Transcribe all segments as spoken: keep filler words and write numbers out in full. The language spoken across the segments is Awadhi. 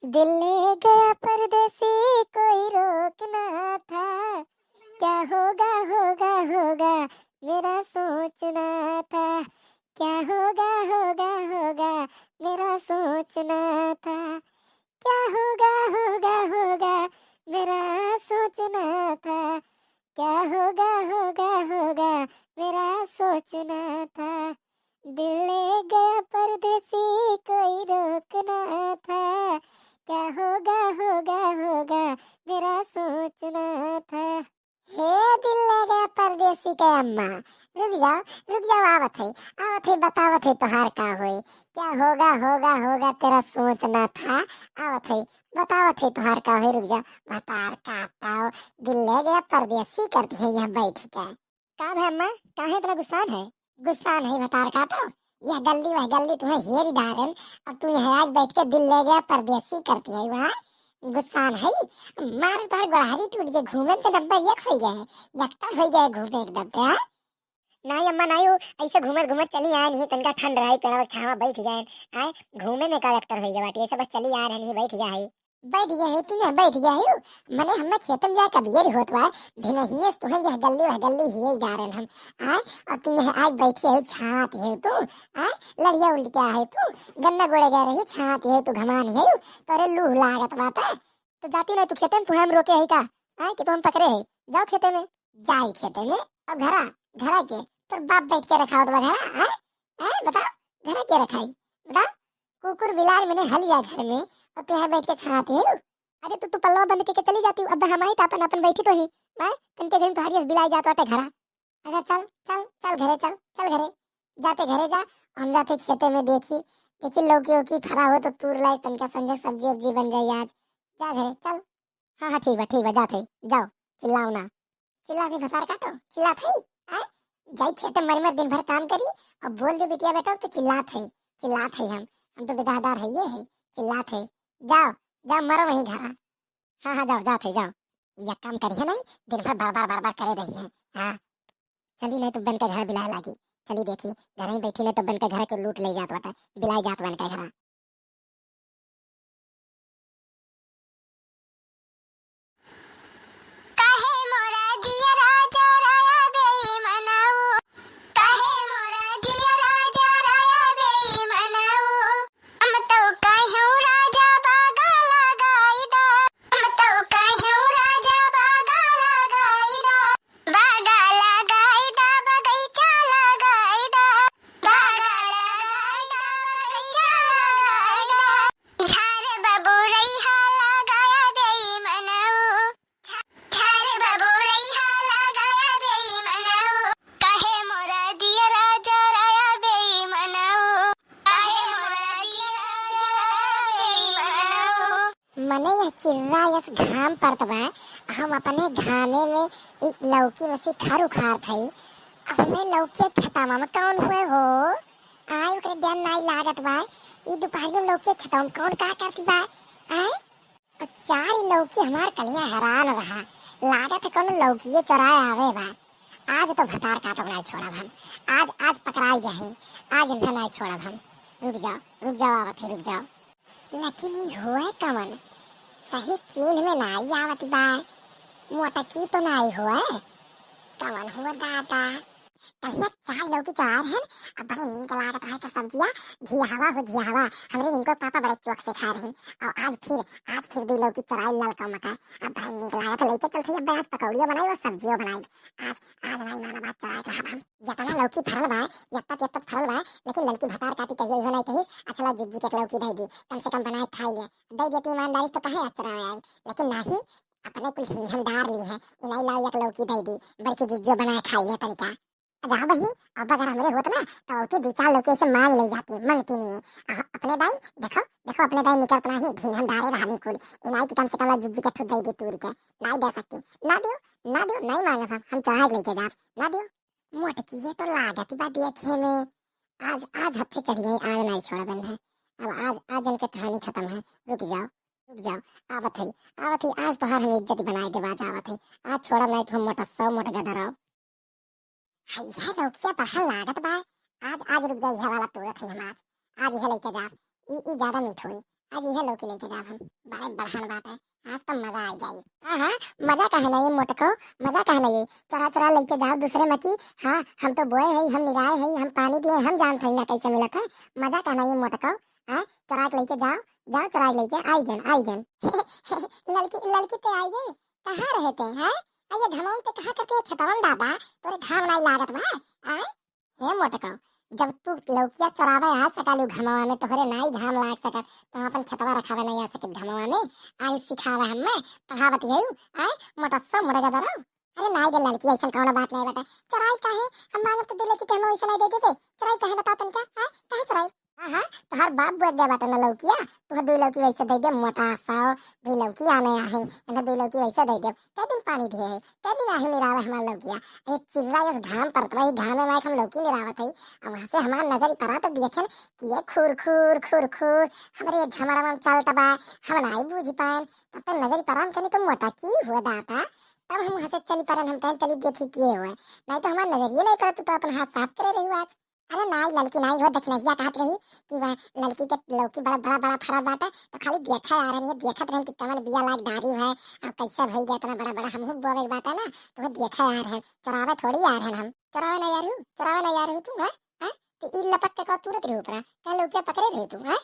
दिल ले गया परदेसी, कोई रोक ना था। क्या होगा, होगा, होगा, मेरा सोचना था। क्या होगा, होगा, होगा, मेरा सोचना था। क्या होगा, होगा, होगा, मेरा सोचना था। क्या होगा, होगा, होगा, मेरा सोचना था। दिल ले गया परदेसी, कोई रोक ना था। क्या होगा, होगा, होगा, मेरा सोचना था। हे दिल ले गया परदेसी के अम्मा, रुक जाओ, रुक जाओ, आवत है, आवत है, बतावत है तोहार का होई। क्या होगा, होगा, होगा, तेरा सोचना था। आवत है, बतावत है तोहार का होई, रुक जाओ। भतार काटो, दिल ले गया परदेसी करती है यहाँ बैठ के। का भे अम्मा, काहे इतना गुस्सान है? गुस्सान है भतार काटो, यह गल्ली वह गल्ली तुम्हें हेरी डारेन, अब तू यहाँ आज बैठ के दिल ले गया परदेसी करती है वहाँ। गुस्सान है, मार तोहर गोड़हारी टूट गए, घूमे से नंबर एक हो गए, यक्टा हो गए घूमे एकदम से, हाँ? नाई अम्मा नाई, उ ऐसे घूमत घूमत चली आए नहीं, तनका ठंड रही, पेड़वा के छावा बैठ गए। आए, घूमे में का यक्टर हो गया बाटी, ऐसे बस चली आए रहनी, बैठ गया है। बैठ गया है तू, यहाँ बैठ गया है। मने हमें खेतम जाए कबियर होत बा, भिनहिए से तुहें यह गल्ली वह गल्ली हिए डारेन हम। आए, और तू यहाँ आए बैठी है, छात है तू। आए, लड़िया उल्टिया है तू, गन्ना गोड़े गए रही, छात है तू, घमान है तोरे लूह लागत बाटे। तो जाती नहीं तू खेते में, तू हम रोके है का? आए, कि तू हम पकड़े है? जाओ खेते में। जाई खेते में। अब घरा, घरा के तोर बाप बैठ के रखावत बा घरा, आए? आए, बताओ, घरा के रखाई? बताओ, कुकुर बिलार मने हल या घर में, और तू यहाँ बैठ के छाती है। अरे तू, तू पल्लवा बंद करके चली जाती, अब हम आई तो अपन, अपन बैठी तो ही। मैं तनके दिन तोहरी अस बिलाई जात बाटे घरा। अच्छा चल, चल, चल घरे चल, चल घरे। जाते घरे जा, हम जाते खेते में देखी, देखी लौकी ओकी फरा हो तो तूर लाई, तनका संजय सब्जी उब्जी बन जाई आज। जा घरे चल। हाँ, हाँ, ठीक बा, ठीक बा, जात है, जाओ, चिल्लाओ ना। चिल्ला भी भतार काटो, चिल्लात है, आए? जाई खेते मर मर दिन भर काम करी, और बोल दे बिटिया बेटा तो चिल्लात है, चिल्लात है हम, हम तो बेदादार है ये है, चिल्लात है, जाओ, जाओ मरो वहीं घरा। हाँ, हाँ, जाओ, जात है, जाओ। यह काम करी है नहीं, दिन भर बार बार बार बार करे रही है, हाँ। चली नहीं तो बन के घर बिलाए लागी, चली देखी, घर ही बैठी नहीं तो बन के घर के लूट ले जात बाटे, बिलाई जात बन के घरा। काहे मोरा जियरा जराया बेईमानऊ, काहे मोरा जियरा जराया बेईमानऊ, हम तो कहूँ राजा बागा लगाई दा, हम तो कहूँ राजा बागा लगाई दा, बागा लगाई दा, बगैचा लगाई दा, बागा लगाई दा, बगैचा लगाई दा। झार बबुरैया लगाया बेईमानऊ, झार बबुरैया लगाया बेईमानऊ, काहे मोरा जियरा जराया बेईमानऊ, काहे मोरा जियरा जराया बेईमानऊ। मने यह चिर्रा यस घाम परत बा, हम अपने घामे में ई लौकी में से खर उखाड़त हई। अब हमें लौकी खेतवा में कौन हुए हो? आय ओकरे डर नाई लागत बा। ई दुपहरिया में लौकी खेतवा में कौन का करती बा? आय, और चार लौकी हमार कलिया हैरान रहा। लागत है कौन लौकिये चोराए आवे बा। आज तो भतार काटब नाई छोड़ब हम। आज, आज पकड़ाई गए हैं। आज इन्हें नाई छोड़ब हम। रुक जाओ, रुक जाओ, आवत है, रुक जाओ। लेकिन ई हुए कवन? सही चीन्ह में नाई आवत बा। मोटकी तो नाई हुए। कवन हुए दादा? पहिले चार लौकी चोराए रहन, अब बड़े नीक लागत रहे का सब्जिया, घियावा हो घियावा। हमरे इनको पापा बड़े चौक से खाए रही। और आज फिर, आज फिर दो लौकी चोराए ललका मका। अब बड़े नीक लागत, लेके चलते अब आज पकौड़ियो बनाई और सब्जियो बनाई। आज, आज नाई माना बात चोराए रहब हम। यतना लौकी फरल बा, यत्तत यत्तत फरल बा, लेकिन ललकी भतार काटी कहियो इहो नाई कही, "अच्छा ला जिज्जी के एक लौकी दे दी, कम से कम बनाए खाई ले।" दे देती ईमानदारी से तो कहे अचरा आए, लेकिन नाही, अपने कुल ही हम डार ली है, इनाई ला एक लौकी दे दी, बड़की जिज्जियो बनाए खाई ले तनिका। जा बहिनी, अब अगर हमरे होत ना, तो ओके दो चार लौकी ऐसे मांग ले जाती, मांगती नहीं है। अह, अपने दाई, देखो, देखो अपने दाई निकरत नाही, ढीन हम डारे रहली कुल, इनाई की कम से कम जिज्जी के ठुद दे दी तूर के, नाई दे सकती, ना दियो, ना दियो, नाई मांगब हम, हम चोराए के लेके जाब, ना दियो। मोटकी ये तो लागत बा देखे में। आज, आज हत्थे चढ़ गई, आज नाई छोड़बन है। अब आज, आज इनके कहानी खत्म है। रुक जाओ, रुक जाओ, आवत है, आवत है, आज तोहार हम इज्जत बनाए देब, आज आवत है। आज छोड़ब नाई तो हम मोटस्सो मोट गदराओ। है यह लौकिया बढ़ल लागत बा। आज, आज रुक जाओ, यह वाला तोड़त है हम आज। आज यह लेके जाब। ई, ई ज्यादा मीठ होई। आज इहे लौकी लेके जाब हम, बड़े बढ़न बाटे, आज तो मजा आ जाई। हाँ हाँ, मजा काहे नहीं मोटको, मजा काहे नहीं, चोरा चोरा लेके जाओ दूसरे मकी। हाँ, हम तो बोए है, हम निराए है, हम पानी दिए, हम जानत है ना कैसे मिलत है। मजा काहे नहीं मोटको, हाँ, चोरा के लेके जाओ, जाओ चोरा के लेके, आई गन, आई गन। लड़की, लड़की ते आई गए, कहाँ रहते हैं? अये घमौन ते कहाँ करके खेतवन दादा, तोरे घाम नहीं लागत बा? आय, हे मोटको, जब तू लौकिया चोरावे आ सकलू घमवा में, तोहरे नाई घाम लाग सकत, तो अपन खेतवा रखावे नहीं आ सकत घमवा में। आई सिखावे हमें, पढ़ावत यू, आय, मोटस्सो मुड़गा दरो। अरे नाई गे लड़की, ऐसन कौनो बात नहीं बेटा, चोराई काहे? हम मांगब तो दे लेके हम वैसे नहीं दे देबे, चोराई काहे बताओ तनिका, आय, काहे चोराई? हाँ हाँ, तोहार बाप बोए दे बाटे ना लौकिया, तुहे दुई लौकी वैसे दे दे, मोटा साव, दुई लौकी आने आहे, इन्हें दुई लौकी वैसे दे दे। कै दिन पानी दिए है, कै दिन आहे निरावे हमार लौकिया। ये चिर्रा यस घाम परत बा, ई घाम में हम लौकी निरावत है, और वहाँ से हमार नजर परा तो देखेन कि ये खुर खुर खुर खुर हमरे झमड़ा में चलत बा, हम नाई बूझी पाएन। तब तक नजर परा हम कहनी तो मोटा की हुआ दाता, तब हम वहाँ से चली परन, हम कहन चली देखी किए हुए, नहीं तो हमार नजरिए नहीं परत, तू तो अपन हाथ साफ करे रही आज। अरे नाई ललकी नाई हो, दखिनहिया कहत रही कि वह ललकी के लौकी बड़ा बड़ा बड़ा फरत बाटे, तो खाली देखा आ रहन, ये देखत रहन कि कवन बिया लाग डारी है, अब कैसे भई गया इतना बड़ा बड़ा, हमहू बोवे के बाटे ना, तो वो देखा आ रहन, चोरावे थोड़ी आ रहन हम। चोरावे ना यारू, चोरावे ना यारू तू, हैं? हैं? तो ई लपक के का तुरत रही ऊपरा, कह लौकिया पकड़े रही तू, हैं?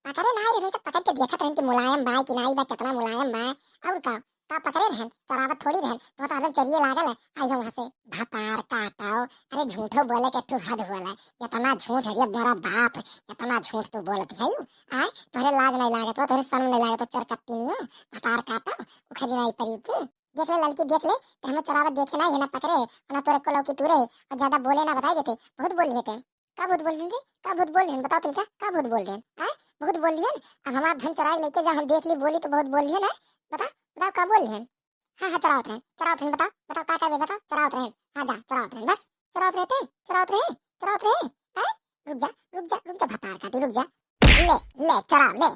पकड़े ना रहे, तो पकड़ के देखत रहन कि मुलायम बा कि नाई बा, कितना मुलायम बा, और का? का पकड़े रहन, चोरावत थोड़ी रहन, तो तो हरदम चोरिए लागल है। आई हम वहाँ से, भतार काटो, अरे झूठो बोले के तू हद होला, इतना झूठ है रे मोरा बाप, इतना झूठ तू बोलत है। आय, तोहरे लाज नहीं लागत बा, तोहरे शर्म नहीं लागत बा, चरकत्ती नियो, भतार काटो, उखरी नहीं परी तू। देख ले ललकी, देख ले, ते हमें चोरावत देखे ना, ये ना पकड़े, ना तोरे को लौकी तू रे, और ज्यादा बोले ना, बताई देते, बहुत बोल लेते। का भूत बोल रहे हैं? का भूत बोल रहे हैं? बताओ तुम क्या? का भूत बोल रहे हैं? हैं? भूत बोल रहे हैं? अब हमार धन चुराए लेके जा, हम देख ली, बोली तो बहुत बोल रहे हैं ना? बता, बताओ का बोल रहे हैं? हाँ, हाँ, चुरावत रहे, चुरावत रहे, बताओ, बताओ का, का बे, बताओ, चुरावत रहे। हाँ, जा, चुरावत रहे, बस, चुरावत रहे थे, चुरावत रहे, चुरावत रहे, हैं? रुक जा, रुक जा, रुक जा, भतार काटी, रुक जा। ले, ले, चुराव, ले।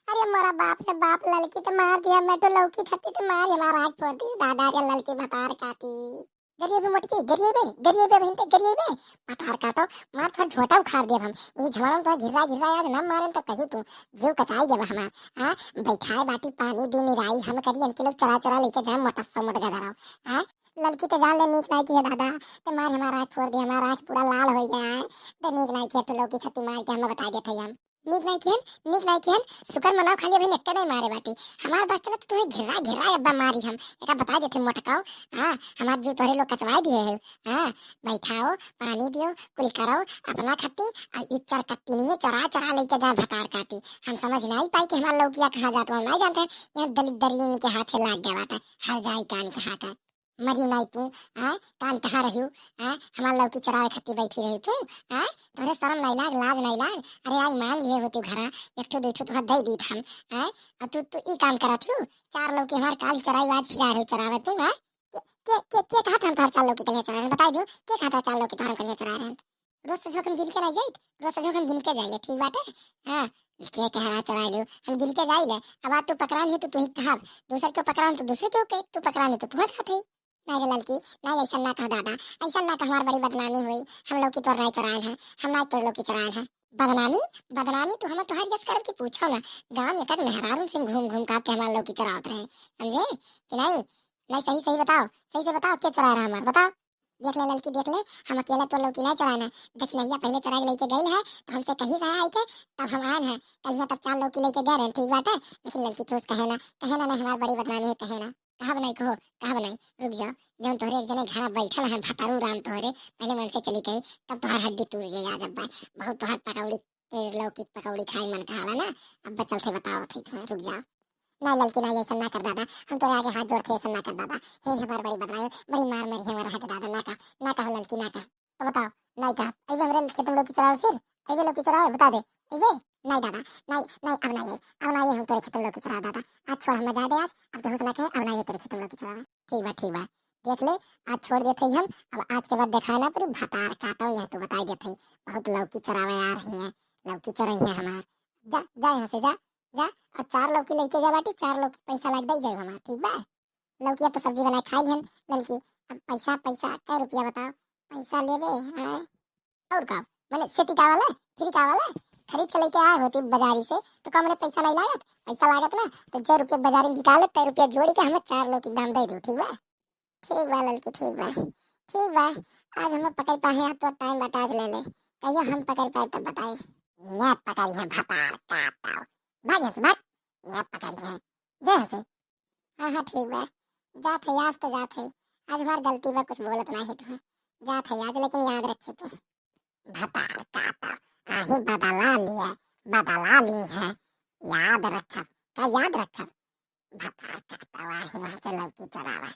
अरे मोरा बाप रे बाप, ललकी तो मार दिया, मैं तो लौकी खाती तो मार, हमारा राज फोड़ दी, दादा रे ललकी भतार काटी। गरियेबे मोटकी, गरियेबे, गरियेबे बहिन ते, गरियेबे। पठार काटो, मार थोर झोंटा उखाड़ देब हम। ई झमड़म तो घिर्रा घिर्रा आज ना मारेन तो कहियो तू, जीव कचाई देब हमार। हाँ, बैठाए बाटी पानी दी निराई, हम करी इनके लोग चरा चरा लेके जाए मोटस्सो मोट गदराओ। हाँ, ललकी ते जान ले नीक नाई किहे दादा, ते मार हमार आँख फोड़ दे, हमार आँख पूरा लाल हो गया है। ते नीक नाई किहे तो लौकी खत्ती मार के हमें बता देते हम। नीक नाई किहन, नीक नाई किहन, शुक्र मनाओ खाली अभी एक्के नहीं मारे बाटी। हमार बस चलत तुम्हें घिर्रा घिर्रा अब्बा मारी हम। एका बता देते मोटकाओ, हाँ, हमार जीव तोहरे लोग कचवाए दिए है। हाँ, बैठाओ, पानी दियो, कुल करो, अपना खत्ती, और ई चरकत्ती नहीं है, चरा चरा लेके जाए भतार काटी। हम समझ नहीं पाई कि हमार लौकिया कहाँ जात, हम नहीं जानते हैं। यहाँ दलित दरियन के हाथे लाग गया बाटे, हर जाई कान के हाथे। मरियो नाई तू, आय, कान कहाँ रहियो, आय, हमार लौकी चरावे खातिर बैठी रही तू, आय, तोहरे शर्म नाई लाग, लाज नाई लाग, अरे आज मांग लिए होती घरा, एक ठो दो ठो तोहर दे दीत हम, आय, और तू, तू ई काम करत हियो, चार लौकी हमार काल चराई आज फिरा रही चरावे तू, आय, के, के, के, के कहत हम तोहर चार लौकी कहिया चराए रहन, बताई दियो, के कहत चार लौकी तोहर कहिया चराए रहन? रोज से झोंक हम गिन के ना जाइत, रोज से झोंक हम गिन के जाइए, ठीक बाटे? हाँ, के कह रहा चराए लो, हम गिन के जाई ले। अब आज तू पकड़ान ही तो तू ही कहब, दूसर के पकड़ान तो दूसरे के के तू पकड़ान ही तो तुम्हें कहत है। नहीं रे ललकी, नहीं ऐसा ना कह दादा, ऐसा ना कह, हमार बड़ी बदनामी हुई, हम लौकी तोर नहीं चुराए हैं, हम नहीं तोर लौकी चुराए हैं। बदनामी? बदनामी तो हम तोहार यस करब की पूछो ना, गांव में कद मेहरारू से घूम घूम के आके हमार लौकी चुरावत रहे, समझे कि नहीं? नहीं, सही सही बताओ, सही से बताओ, के चुराए रहा हमार, बताओ। देख ले ललकी, देख ले, हम अकेले तो लौकी नहीं चुराए ना। दखिनहिया पहले चुरा के लेके गइल है, तो हमसे कही रहा है के, तब हम आए हैं। कहिया तब चार लौकी लेके गए रहे, ठीक बात है, लेकिन ललकी ठोस कहे ना, कहे ना, नहीं, हमार बड़ी बदनामी है, कहे ना। कहा बनाई कहो, कहा बनाई, रुक जाओ, जब तोहरे एक जने घर बैठल है भतारू राम तोहरे, पहले मन से चली गई, तब तोहार हड्डी टूट जाए आज अब्बा। बहुत तोहार पकौड़ी, ए, लौकी के पकौड़ी खाए मन कहाला ना, अब चलते बताओ थे तुम्हें, रुक जाओ। नहीं ललकी, नहीं, ऐसा ना कर दादा, हम तोरे आगे हाथ जोड़ते, ऐसा ना कर दादा। हे हमार बड़ी बदनामी, बड़ी मार मारी हमारा हाथ दादा, ना कह, ना कहो ललकी, ना कह। तो बताओ, नहीं कह, अइबे हमरे खेत में लौकी चुरावे फिर? अइबे लौकी चुरावे, बता दे, अइबे? नहीं दादा, नहीं, नहीं, अब नहीं, अब नहीं हम तोरे खेत में लौकी चुरावे दादा। आज छोड़, हम जा दे आज, अब केहू से ना कहे, अब नहीं तोरे खेत में लौकी चुरावे। ठीक बा, ठीक बा, देख ले, आज छोड़ देते ही हम, अब आज के बाद देखा ना पूरी भतार काटो, यह तो बताई देते ही, बहुत लौकी चुरावे आ रही है, लौकी चुराई है हमार। जा, जा यहाँ से, जा। जा, और चार लौकी लेके जा बाटी, चार लौकी पैसा लाग दे जाए हमार, ठीक बा? लौकिया तो सब्जी बनाए खाई हन ललकी। अब पैसा, पैसा कै रुपया बताओ, पैसा लेबे हैं? और का, मैंने सेती का वाला, फ्री का वाला, खरीद के लेके आए होती बाजारी से, तो का हमरे पैसा नहीं लागत? पैसा लागत ना, तो जे रुपया बाजारी में बिकाले, ते रुपया जोड़ी के हमें चार लोग के दाम दे दो, ठीक बा? ठीक बा ललकी, ठीक बा, ठीक बा। आज हम पकड़ पाए हैं, आप तो टाइम बता ले ले, कहियो हम पकड़ पाए तब बताई। ये पकड़ी है भतार काटो, भाग यहाँ से भाग, ये पकड़ी है, दे यहाँ से। हाँ हाँ ठीक बा, जात है आज तो जात है, आज हमार गलती बा, कुछ बोलत ना है तू, जात है आज, लेकिन याद रखियो तू। भतार काटो, आही बदला लिया, बदला ली है, याद रखब, का याद रखब? भतार काटो, आही वहाँ से लौकी चरावा।